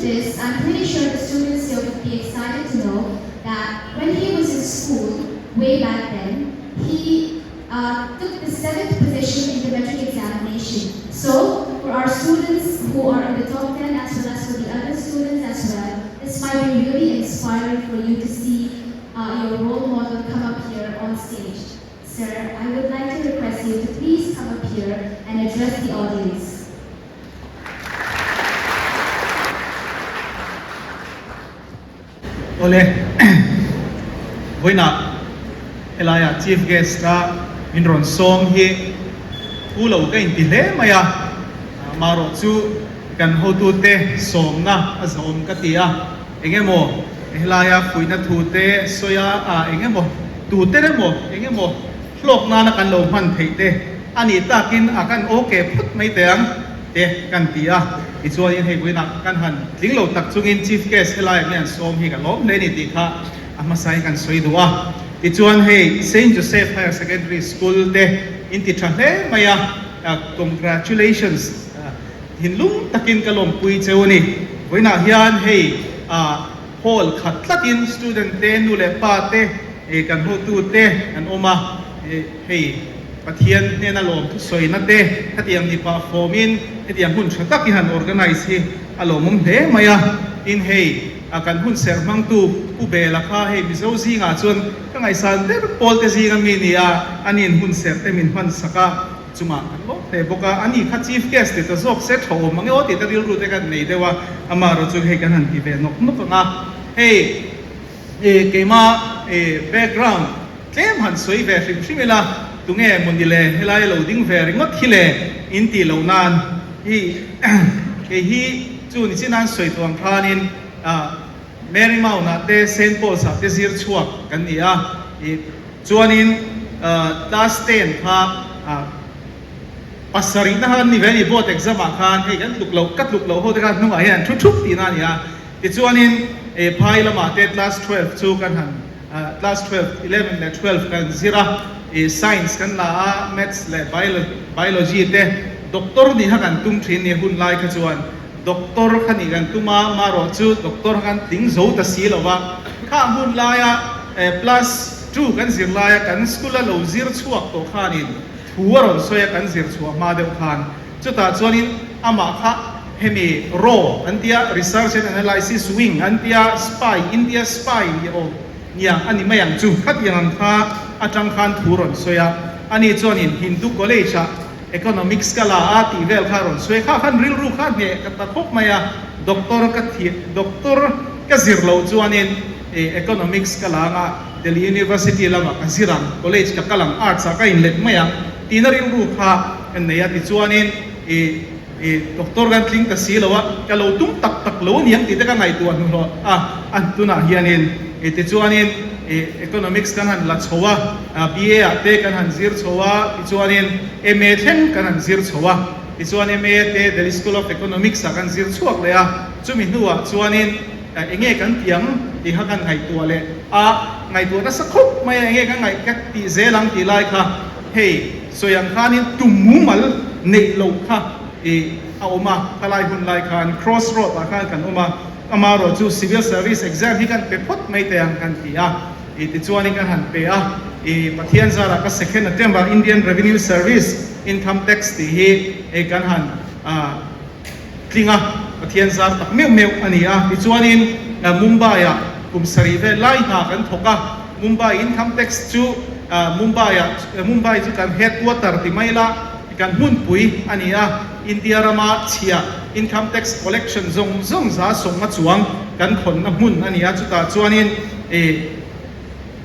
this, I'm pretty sure the students here would be excited to know that when he was in school, way back then, he took the 7th position in the matric examination. So, for our students who are in the top 10 as well as for the other students as well, this might be really inspiring for you to see your role model come up here on stage. Sir, I would like to request you to please come up here and address the audience. Awle, vawiinah helaiah Chief Guest a min rawn sawm hi thu lo ka inti hle mai a, marawh chu kan hotute sawmna a zawm ka ti a, eng emaw helaia fuihna thu te sawi a, ah eng emaw tu ter emaw eng emaw hlawk nana kan lo hman theih te a nih takin a kan okay phawt mai teh ang te kan ti a, tichuanin hei vawiinah kan han tling lo tak chungin Chief Guest helaiah hian sawm hi ka lawm hle a ni tih kha a hmasain kan sawi duh a, tichuan hei Saint Joseph Higher Secondary School te in ti tha hle mai a, congratulations. Thinlung takin ka lawmpui cheu a ni. Vawiinah hian hei hall khat tlatin student te, nu leh pa te, kan hotu te an awm a, hei Pathian hnena lawm thusawina te hetiang ni pah fawmin hetiang hun tha tak i han organize hi a lawmawm hle mai a. Tin hei kan hun serh hmangtu Pu Bela kha hei Mizo zingah chuan ka ngaihsan ber pawl te zinga mi ni a, ani'n hun serh te min hman sak a. Chungah kan lawm hle bawk a, ani kha Chief Guest ti ta zawk se tha awm ang e aw tih te rilru te kan nei deuh a, amaherawh chu hei kan han ti ve nawk nawk ang a, hei ih keima ih background tlem han sawi ve hrim hrim ila, tunge mawni le helai lo ding ve ringawt hi le in tih loh nan ih kei hi chu ni chin an sawi tawh ang khanin ah Mary Mount ah te Saint Paul's ah te zir chhuak kan ni a ih. Chuanin class 10 kha pasarihna kha kan ni ve a ni, board exam ah khan hei kan tluk loh, ka tluk loh ho te khan hnungah hian an thu thup tihna a ni a. Tichuanin phai lamah te class 12 chu kan han class 12, 11 leh 12 kan zir a, science kan la a, maths leh biology te doctor nih kha kan tum thin ni hun lai kha chuan doctor kha nih kan tum a, marawh chu doctor kha kan tling zo ta si lo va, kha hun laia plus Chu kan zir laia kan school a lo zir chhuak tawh khanin thu a rawn sawi a kan zir chhuah hma deuh khan chutah chuanin amah kha hemi raw an tia Research and Analysis Wing an tia spy India spy ni awm nia a ni mai ang chu khatiang ang kha atang khan thu rawn sawi a ani chuanin Hindu College ah Economics ka la a tih vel kha rawn sawi kha khan rilru kha hneh ka ta khawp mai a doctor ka thiah doctor ka zir loh chuanin E Economics ka la anga Delhi University lamah ka zir ang, college ka kal ang, arts ah ka inlet mai ang tihna rilru kha ka nei a, tichuanin e e doctor kan tling ta si lo a, ka lo tum tak tak lo aniang tih te ka ngaihtuah hnuhlawh a, a tunah hianin e tichuanin e Economics kan han la chho a, BA ah te kan han zir chho a, tichuanin MA thleng kan han zir chho a, tichuan MA te Delhi School of Economics ah kan zir chhuak leh a, chumi hnuah chuanin Enge kan ti ang tih kha kan ngaihtuah leh a, ngaihtuah nasa khawp mai a, enge kan ngaih ka tih zel ang tih lai kha hei sawi ang khanin tum mumal neih loh kha ih a awm a, khalai hun lai khan cross road ah khan kan awm a, amaherawh chu civil service exam hi kan pe phawt mai teh ang kan ti a, ih tichuanin kan han pe a, ih Pathian zarah ka second attempt ah Indian Revenue Service income tax tih hi hei kan han ah. Tling a, Pathian zar tak meuh meuh a ni a. Tichuanin Mumbai-ah kum sarih vel lai hna kan thawk a, Mumbai Income Tax chu Mumbai-ah, Mumbai chu kan headquarter ti mai la, kan hmunpui a ni a. India rama chhia Income Tax collection zawng zawng za sawmnga chuang kan khawnna hmun a ni a. Chutah chuanin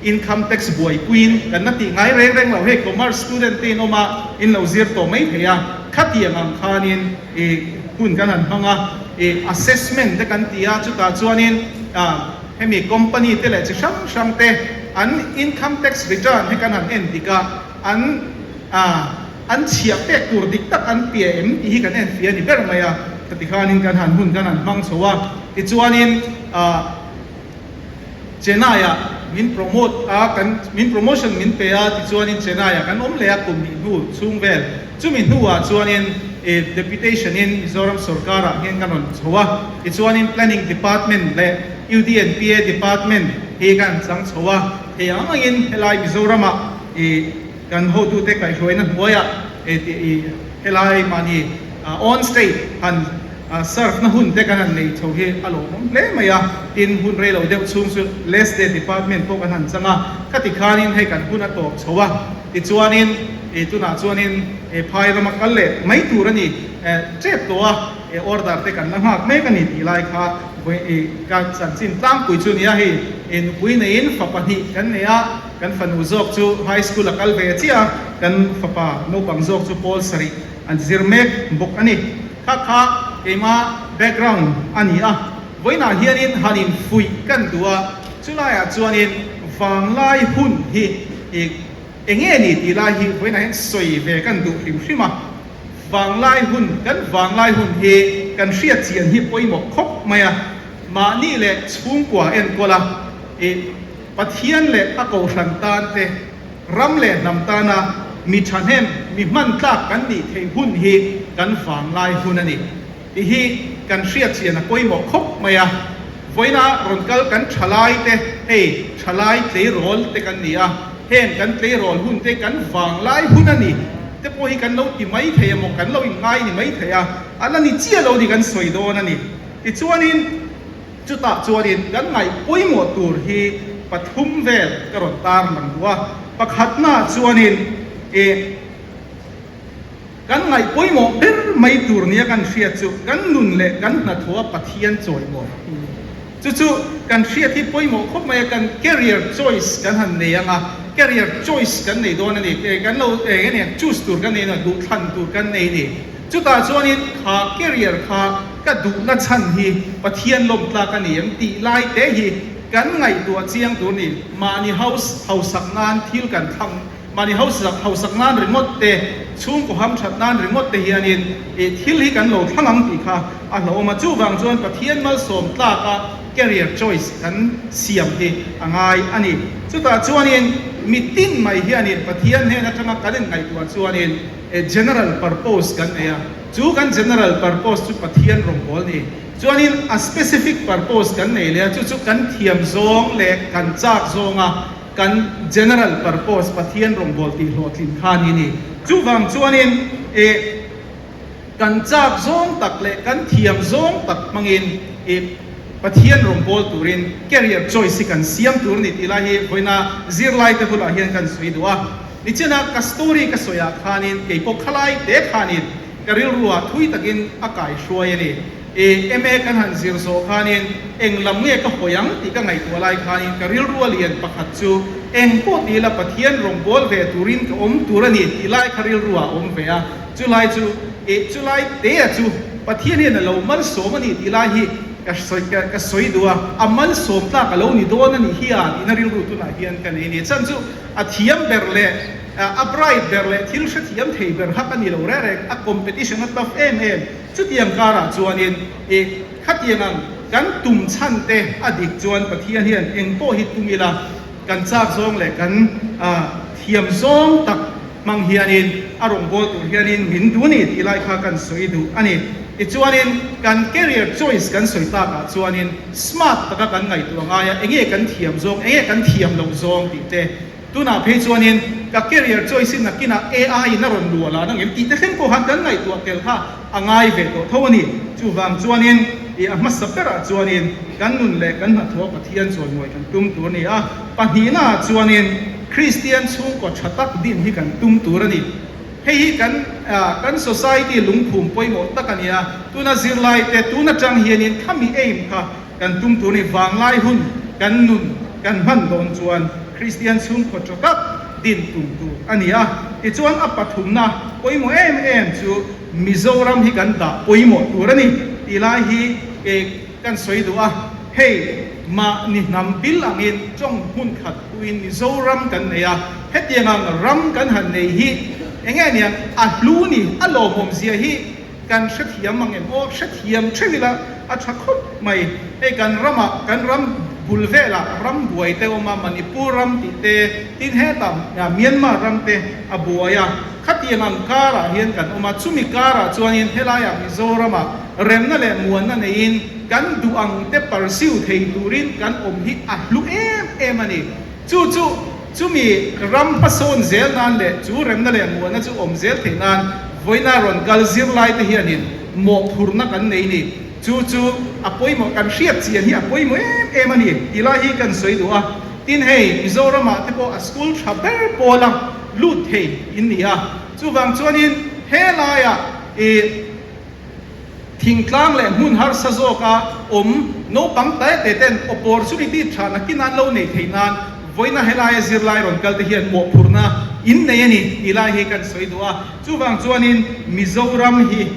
Income tax buaipuiin kan la tih ngai reng reng lo, hei commerce student te in awm a, in lo zir tawh mai thei a, khatiang ang khanin ih hun kan han hmang a, ih assessment te kan ti a, chutah chuanin ah hemi company te leh chi hrang hrang te an income tax return hi kan han en dik a, an ah an chhiah pek tur dik tak an piah em tih hi kan en fia a ni ber mai a, khati khanin kan han hun kan han hmang chho a, tichuanin ah. Chennai-ah min promote a, kan min promotion min pe a, tichuanin Chennai-ah kan awm leh a kum hnih hnu chhung vel. Chumi hnuah chuanin Deputation in Mizoram sorkar ah hian kan rawn chho a, tichuanin Planning Department leh UDNPA Department hi kan chang chho a, thei ang angin helai Mizoram ah kan hotute kaihhruaina hnuaiah helai mahni own state han serve na hun te kan han nei chho hi a lawmawm hle mai a, tin hun rei lo deuh chhung chu Leste Department pawh kan han chang a, khati khanin hei kan hun a tawp chho a, tichuanin tunah chuanin phai rama kal leh mai tur a ni tep tawh a, order te kan la nghak mek a ni tih lai kha ka chanchin tlangpui chu a ni a, hei nupui neiin fapa hnih kan nei a, kan fanu zawk chu high school a kal ve chiah a, kan fapa naupang zawk chu pawl sarih an zir mek bawk a ni. Kha kha keima background a ni a, vawiinah hianin han infuih kan duh a, chulaiah chuanin vanglai hun hi i eng nge ni tih lai hi vawiinah hian sawi ve kan duh hrim hrim a. Vanglai hun, kan vanglai hun hi kan hriat chian hi pawimawh khawp mai a, mahni leh chhungkua enkawl a, i Pathian leh a kohhran tan te, Ram leh hnam tana mi thahnem, mi hman tlak kan nih theih hun hi kan vanglai hun a ni tih hi kan hriatchian a pawimawh khawp mai a. Vawiina rawn kal kan thalai te, hei thalai tleirawl te kan ni a, heng kan tleirawl hun te kan vanglai hun a ni te pawh hi kan lo ti mai thei emaw kan lo inngai ni mai thei a, a la ni chiah lo ni kan sawi dawn a ni. Tichuanin. Chutah chuanin kan ngaih pawimawh tur hi pathum vel ka rawn tar lang duh a. Pakhatnaah chuanin i kan ngaih pawimawh ber mai tur nia kan hriat chu kan nun leh kan hnathawha Pathian chawimawi hi a ni. Chu chu kan hriat hi pawimawh khawp mai a, kan career choice kan han nei ang a, career choice kan nei dawn a ni, kan lo eng nge choose tur kan nei a, duhthlan tur kan nei a ni. Chutah chuanin kha career kha ka duhna chhan hi Pathian lawm tlak a ni em tih lai te hi kan ngaihtuah chiang tur ni. Mahni house hausak nan thil kan thlang, mahni house hausak nan ringawt te, chhungkaw hamthat nan ringawt te hianin ih thil hi kan lo thlang ang tih kha a hlauhawm a. Chuvang chuan Pathian malsawm tlaka career choice kan siam hi a ngai a ni. Chutah chuanin mitin mai hianin Pathian hnen atanga kan inngaihtuah chuanin, General purpose kan nei a, chu kan general purpose chu Pathian rawngbâwl ni. Chuanin a specific purpose kan nei leh a, chu chu kan thiam zawng leh kan châk zawnga kan general purpose Pathian rawngbâwl tih hlawhtlin kha ni ni. Chuvang chuanin e kan châk zawng tak leh kan thiam zawng tak hmangin e Pathian rawngbâwl turin career choice hi kan siam tur a ni tih lai hi vawiina zirlaite bulah hian kan sawi duh a. Nichina ka story ka sawi ah khanin kei pawh khalai te khanin ka rilru ah thui takin a kai hruai a ni. I MA kan han zir zawh khanin eng lam nge ka hawi ang tih ka ngaihtuah lai khanin ka rilru a lian pakhat chu eng pawh ti ila Pathian rawngbâwl ve turin ka awm tur a ni tih lai kha rilru ah a awm ve a. Chulai chu i chulai te a chu Pathian hian a lo malsawm a ni tih lai hi ka sawi ka sawi duh a, a malsawm tlak a lo ni dawn a nih hi a tihna rilru tunah hian ka nei a ni. Chhan chu A thiam ber leh a bright ber leh thil hrethiam thei ber hak a ni lo reng reng, a competition a tough em em. Chutiang karah chuanin i khatiang ang kan tum chhan te a dik chuan Pathian hian eng pawh hi tum ila kan chak zawng leh kan thiam zawng tak hmang hianin a rawngbâwl tur hianin min duh a ni tih lai kha kan sawi duh a ni. Tichuanin kan career choice kan sawi takah chuanin Smart taka kan ngaihtuah ngai a, enge kan thiam zawng, enge kan thiam loh zawng tih te. Tunah phei chuanin ka career choice in nakinah AI in a rawn luah lah nang em tih te thleng pawh khan kan ngaihtuah tel kha a ngai ve tawh tho a ni. Chuvang chuanin i a hmasa berah chuanin kan nun leh kan hnathawh Pathian chawimawi kan tum tur a ni a, pahnihnaah chuanin Kristian chhungkaw tha tak din hi kan tum tur a ni. Hei hi kan kan society lungphum pawimawh tak a ni a, tuna zirlai te tun atang hianin khami aim kha kan tum tur ni vanglai hun kan nun kan hman dawn chuan Kristian chhungkhaw tha tak din tum tur a ni a. Tichuan a pathumna pawimawh em em chu Mizoram hi kan dah pawimawh tur a ni tih lai hi kan sawi duh a, hei mahni hnam bil angin tawng hmun khat puiin Mizoram kan nei a, hetiang ang ram kan han nei hi eng nge niang a hlu ni, a lawmawm zia hi kan hrethiam ang em aw, hrethiam theuh ila a tha khawp mai. Hei kan ramah kan ram bul velah ram buai te awm a, Manipur ram tih te, tin hetah Myanmar ram te a buai a. Khatiang ang karah hian kan awm a, chumi karah chuanin helaiah Mizoramah remna leh muanna neiin kan duh ang te pursue thei turin kan awm hi a hlu em em a ni. Chu chu chumi ram hmasawn zel nan leh chu remna leh muanna chu awm zel theih nan vawiina rawn kal zirlai te hianin mawhphurhna kan nei ni. Chu chu a pawimawh kan hriat chian hi a pawimawh em em a ni tih lai hi kan sawi duh a. Tin hei Mizoramah te pawh a school tha ber pawla lut thei in ni a. Chuvang chuanin helaiah ih thingtlang leh hmun harsa zawka awm naupang te te ten opportunity tha nakin an lo nei theih nan vawiina helaia zirlai rawn kal te hian mawhphurhna in nei a ni tih lai hi kan sawi duh a. Chuvang chuanin Mizoram hi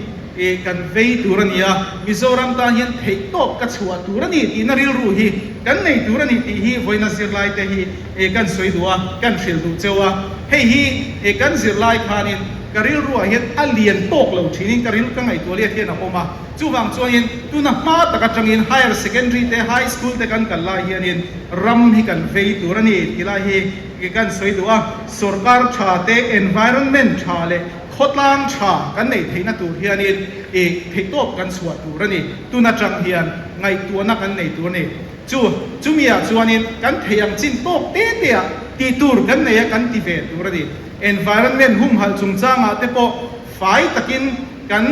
ih kan vei tur a ni a, Mizoram tan hian theihtawp ka chhuah tur a ni tihna rilru hi kan nei tur a ni tih hi vawiina zirlai te hi ih kan sawi duh a, kan hrilh duh cheu a. Hei hi ih kan zirlai khanin ka rilruah hian a lian tawk lo thinin ka ril ka ngaihtuah liat hian a awm a. Chuvang chuanin tuna hma tak atangin higher secondary te, high school te kan kal lai hianin ram hi kan vei tur a ni tih lai hi Ke kan sawi duh a, sorkar tha te, environment tha leh khawtlang tha kan neih theihna tur hianin i theihtawp kan chhuah tur a ni. Tun atang hian ngaihtuahna kan nei tur a ni. Chu chumiah chuanin kan theih ang chin tawk te teah tih tur kan nei a, kan ti ve tur a ni. Environment humhalh chungchangah te pawh fai takin kan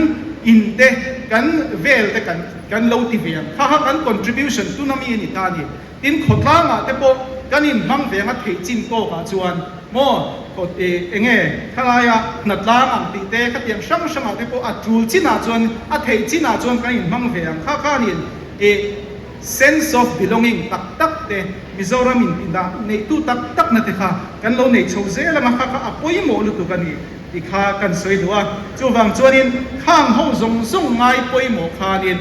in te, kan vel te kan kan lo ti ve ang. Kha kha kan contribution tuna mi a ni ta a ni. Tin, khawtlangah te pawh kan inhmang ve anga theih chin tawkah chuan maw khaw ih eng nge khalaia hnatlang ang tih te khatiang hrang hrangah te pawh a tul chinah chuan a theih chinah chuan kan inhmang ve ang. Kha khanin ih sense of belonging tak tak te Mizoram in indah neihtu tak tak na te kha kan lo nei chho zel anga kha kha a pawimawh lutuk a ni tih kha kan sawi duh a. Chuvang chuanin khang ho zawng zawng ngai pawimawh khanin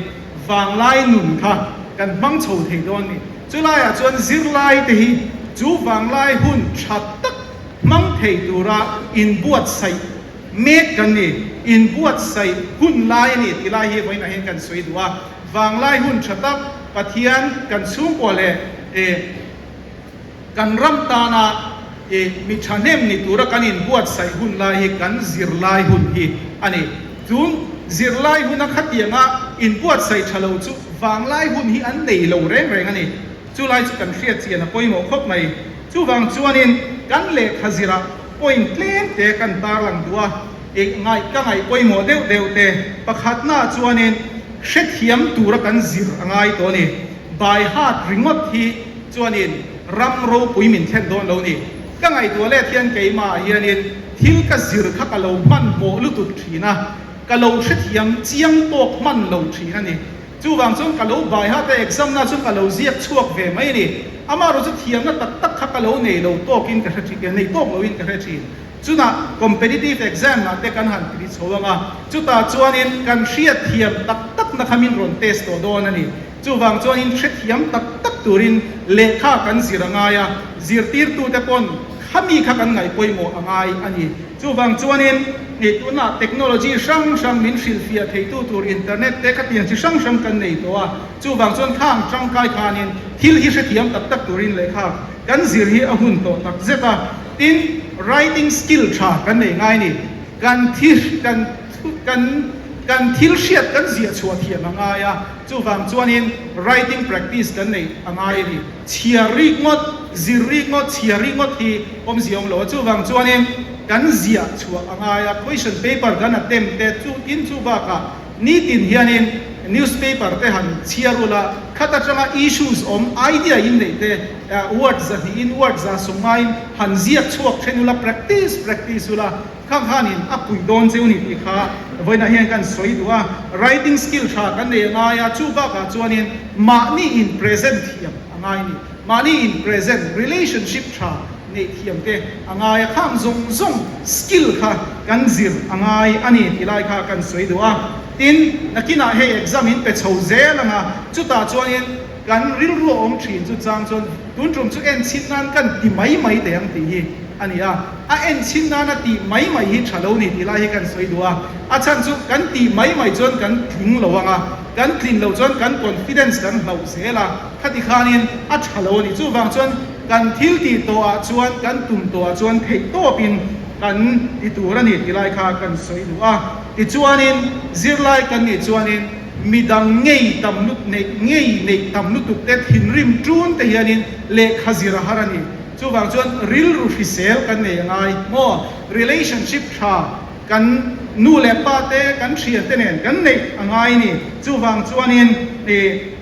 vanglai nun kha kan hmang chho thei dawn ni. Chulaiah chuan zirlai te hi chu vanglai hun tha tak hmang thei tura inbuatsaih mek kan ni. Inbuatsaih hun lai a ni tih lai hi vawiinah hian kan sawi duh a. Vanglai hun tha tak Pathian kan chhungkua leh kan ram tana mi thahnem ni tura kan inbuatsaih hun lai hi kan zirlai hun hi a ni. Chun zirlai huna khatianga inbuatsaih tha lo chu vanglai hun hi an nei lo reng reng a ni. Chulai chu kan hriat chian a pawimawh khawp mai. Chuvang chuanin kan lehkha zirah point tlem te kan tarlang duh a, ih ngaih ka ngaih pawimawh deuh deuh te pakhatnaah chuanin hrethiam tura kan zir a ngai tawh a ni. By heart ringawt hi chuanin ram ropui min thlen dawn lo ni. Ka ngaihtuah let hian keimahah hianin thil ka zir kha ka lo hmanhmawh lutuk thin a, ka lo hrethiam chiang tawk hman lo thin a ni. Chuvang chuan ka lo bai hat a, exam na chuan ka lo ziak chhuak ve mai a ni. Amaherawh chu thiamna tak tak kha ka lo nei lo tawkin ka hre thin, nei tawk loin ka hre thin. Chunah competitive exam ah te kan han ti chho ang a, chutah chuanin kan hriatthiam tak tak na kha min rawn test tawh dawn a ni. Chuvang chuanin hrethiam tak tak turin lehkha kan zir a ngai a, zirtirtute pawn khami kha kan ngaih pawimawh a ngai a ni. Chuvang chuanin nih tunah technology hrang hrang min hrilhfiah theitu tur internet te khatiang chi hrang hrang kan nei tawh a, chuvang chuan khang tangkai khanin thil hi hrethiam tak tak turin lehkha kan zir hi a hun tawh tak zet a. Tin, writing skill tha kan nei ngai ni. Kan thi kan kan kan thil hriat kan ziah chhuah thiam a ngai a, chuvang chuanin writing practice kan neih a ngai a ni. Chhiar rik ngawt, zir rik ngawt, chhiar rik ngawt hi awmzia awm lo a, chuvang chuanin kan ziah chhuah a ngai a, question paper kan attempt te chu tin chu bakah nitin hianin newspaper te han chhiar ula, khat atanga issues awm idea in neih te word zahnihin word za sawmngaiin han ziak chhuak then ula, practice practice ula. Kha khanin a puih dawn cheu ni tih kha vawiinah hian kan sawi duh a, writing skill tha kan nei a ngai a, chu bakah chuanin mahni in present thiam a ngai a ni. Mahni in present, relationship tha neih thiam te a ngai a, khang zawng zawng skill kha kan zir a ngai a ni tih lai kha kan sawi duh a. Tin, nakinah hei exam in pe chho zel ang a, chutah chuanin kan rilru a awm thin chu chang chuan tun tum chu en chhin nan kan ti mai mai teh ang tih hi a ni a. A en chhin nana tih mai mai hi tha lo ni tih lai hi kan sawi duh a, a chhan chu kan tih mai mai chuan kan tling lo ang a, kan tlin loh chuan kan confidence kan hlauh zel a, khati khanin a tha lo a ni. Chuvang chuan kan thil tih tawhah chuan, kan tum tawhah chuan theih tawpin kan ti tur a ni ti lai kha kan sawi duh a. Tichuanin zirlai kan nih chuanin midang ngei tam lut neih ngei neih tam lutuk te thinrim ṭun te hianin lehkha zir a har a ni. Chuvang chuan rilru hrisel kan nei a ngai maw? Relationship tha kan nu leh pa te kan thian te nen kan neih a ngai ni. Chuvang chuanin ih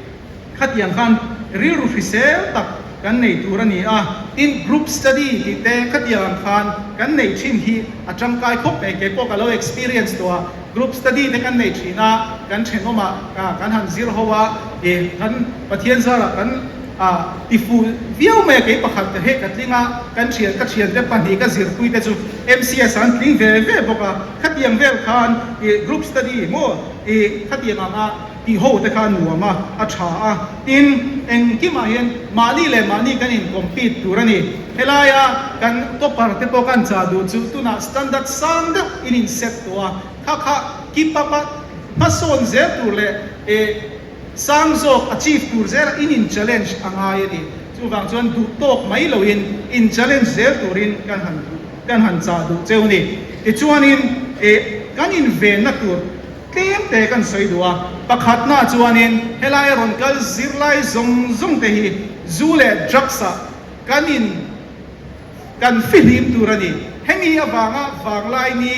khatiang khan rilru hrisel tak kan nei tur a ni a. Tin, group study tih te khatiang ang khan kan neih thin hi a tangkai khawp mai. Kei pawh ka lo experience tawh a, group study te kan nei thin a, kan thenawmah kan han zir ho a, ih kan Pathian zarah kan A ti fuh viau mai a, kei pakhat ka heh ka tling a, kan thian ka thiante pahnih ka zirpui te chu MCS ah an tling ve ve bawk a, khatiang vel khan i group study maw i khatiang anga tih ho te kha a nuam a, a tha a, tin engkimah hian mahni leh mahni kan in compete tur a ni. Helaia kan topper te pawh kan chah duh chu tunah standard sang deuh in in set tawh a, kha kha keep up a hmasawn zel tur leh i Sang zawk achieve tur zela in in challenge a ngai a ni. Chuvang chuan duh tawk mai loin in challenge zel turin kan han kan han chah duh cheu ni. Tichuanin eh kan invenna tur tlem te kan sawi duh a. Pakhatna chuanin helai rawn kal zirlai zawng zawng te hi zu leh drugs ah kan in Kan fihlim tur a ni. Hemi avanga vanglai ni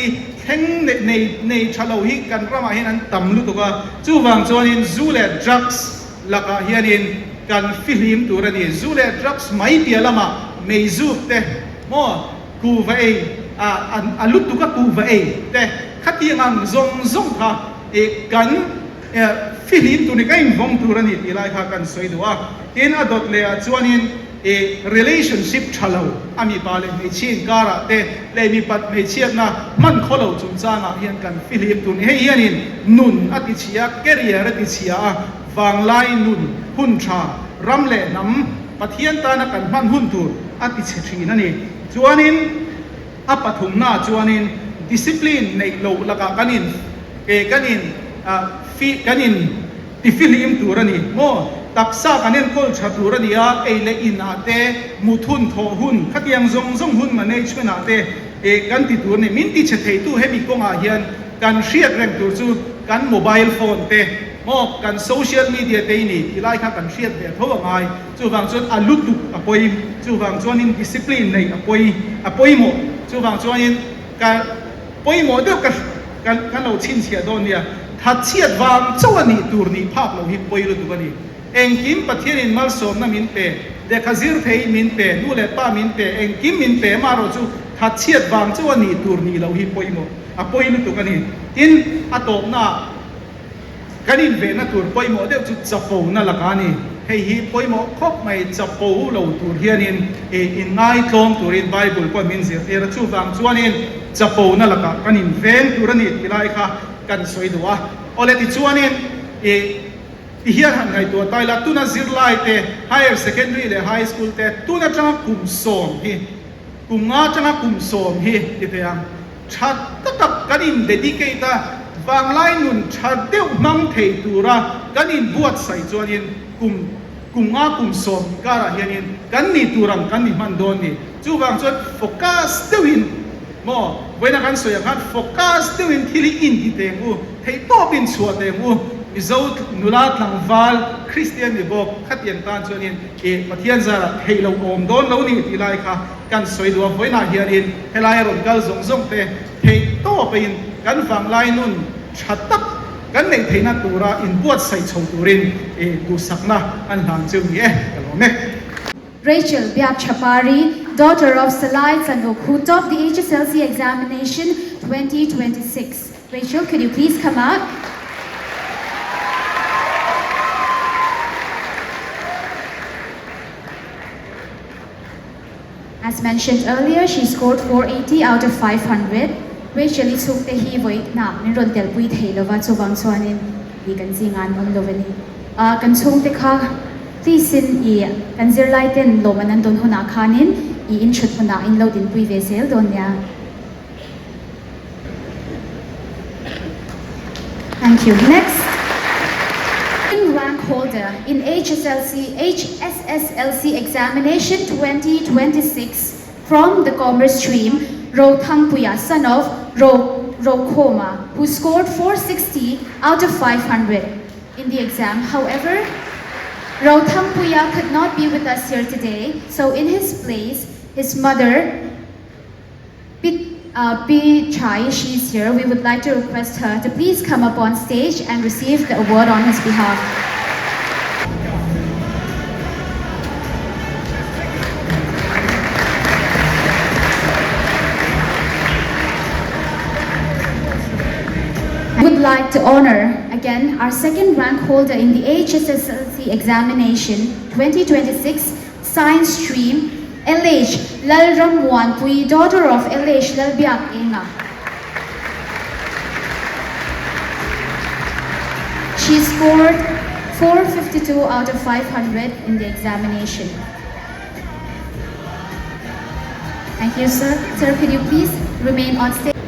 thleng nei nei tha lo hi kan ramah hian an tam lutuk a, chuvang chuanin zu leh drugs lakah hianin kan fihlim tur a ni. Zu leh drugs mai piah lamah meizuk te maw kuhva ei a a lutuk a kuhva ei te khatiang ang zawng zawng kha ih kan fihlim tur ni kan invawng tur a ni tih lai kha kan sawi duh a. Tin a dawt leh ah chuanin. I relationship tha lo a mipa leh hmeichhia inkarah te leh mipat hmeichhiatna hman khaw lo chungchangah hian kan fihlim tur ni. Hei hianin nun a ti chhia a, career a ti chhia a, vanglai nun hun tha, ram leh hnam Pathian tana kan hman hun tur a ti chhe thin a ni. Chuanin a pathumnaah chuanin discipline neih loh lakah kan in kan in kan in Ti fihlim tur a ni maw? Taksa kan enkawl tha tur a ni a, ei leh in ah te, mut hun, thawh hun, khatiang zawng zawng hun management ah te eh kan ti tur a ni. Min ti chhe theitu hemi kawngah hian kan hriat reng tur chu kan mobile phone te maw, kan social media te i ni tih lai kha kan hriat ve tho a ngai. Chuvang chuan a lutuk a pawi, chuvang chuanin discipline neih a pawi, a pawimawh. Chuvang chuanin ka pawimawh deuh ka Kan kan lo chhinchhiah dawn nia. Thatchhiat vang chauh a nih tur nih phak lo hi pawi lutuk a ni. Engkim Pathianin malsawmna min pe, lehkha zir thei min pe, nu leh pa min pe, engkim min pe amaherawh chu thatchhiat vang chauh a nih tur nih loh hi pawimawh a pawi lutuk a ni. Tin, a tawpnaah kan invehna tur pawimawh deuh chu chapona lakah a ni. Hei hi pawimawh khawp mai, chapo lo tur hianin ih inngaitlawm turin Bible pawh min zirtir a, chuvang chuanin chapona lakah kan inveng tur a ni tih lai kha kan sawi duh a. Awle tichuanin ih ti hian han ngaihtuah ta ila, tuna zirlai te, higher secondary leh high school te tun atanga kum sawm hi, kum nga atanga kum sawm hi ti thei ang. Tha taka kan in dedicate a, vanglai nun tha deuh hmang thei tura kan in buatsaih chuanin kum kum nga kum sawm inkarah hianin kan nih tur ang kan ni hman dawn ni. Chuvang chuan focus deuhin maw vawiina kan sawi ang khan focus deuhin thil hi in ti teng u, theihtawpin chhuah teng u, Mizo nula tlangval Kristian ni bawk khatiang tan chuanin ih Pathian zarah theih loh awm dawn lo ni tih lai kha Kan sawi duh a vawiinah hianin helai a rawn kal zawng zawng te theih tawpin kan vanglai nun tha tak kan neih theihna tura inbuatsaih chho turin duhsakna an hlan cheu ni e, ka lawm e. Rachel Biakchapari, daughter of Salai Chanuk who topped the HSLC examination 2026. Rachel, could you please come up? As mentioned earlier, she scored 480 out of 500. Rachel-i chhungte hi vawi hnah min rawn telpui thei lova, chuvang chuanin i kan zingah an awm lo a ni. Ah, kan chhungte kha please in i kan zirlai ten lawm an an dawn hunah khanin i inchhut hmunah in lo dinpui ve zel dawn nia. Thank you. Next, rank holder in HSLC, HSSLC examination 2026 from the commerce stream. Rothangpuia, son of Ro Rokhoma, who scored 460 out of 500 in the exam. However, Rothangpuia could not be with us here today, so in his place, his mother, Pi, Pi Chai, she's here. We would like to request her to please come up on stage and receive the award on his behalf. I would like to honor again our second rank holder in the HSSLC examination 2026 science stream LH Lalrammuanpuii, daughter of LH Lalbiakenga. She scored 452 out of 500 in the examination. Thank you, sir. Sir, could you please remain on stage?